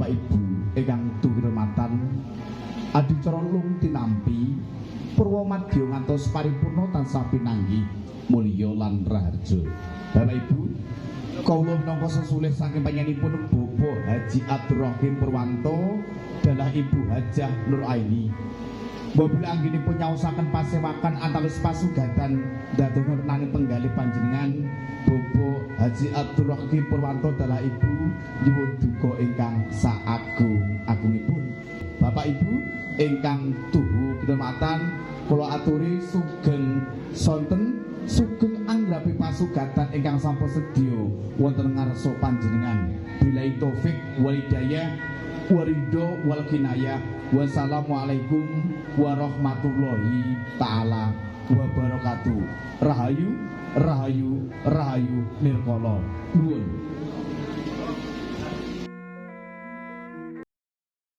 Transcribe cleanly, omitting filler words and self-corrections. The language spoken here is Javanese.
Bapak Ibu ingkang kinurmatan, adicara lung tinampi purwa madya ngantos paripurna tansah pinanggih mulya lan raharja. Bapak Ibu, kawula minangka sesulih saking panjenenganipun Bapak Haji Abdurrahim Purwanto dalah Ibu Hajah Nur Aini. Mobil anggenipun nyaosaken pasewakan antawis pasugatan dados ngenani penggalih panjenengan Bapak Haji Abdurrahim Purwanto dalah Ibu nyuwun duka ingkang saagung agungipun. Bapak Ibu ingkang tuhu kinurmatan, kula aturi sugeng sonten, sugeng anggrapi pasugatan ingkang sampun sedya wonten ngarsa panjenengan. Billahi taufik wal hidayah waridho wal kinayah. Wassalamualaikum warahmatullahi taala wabarakatuh. Rahayu, rahayu, rahayu nirkala. Nuwun.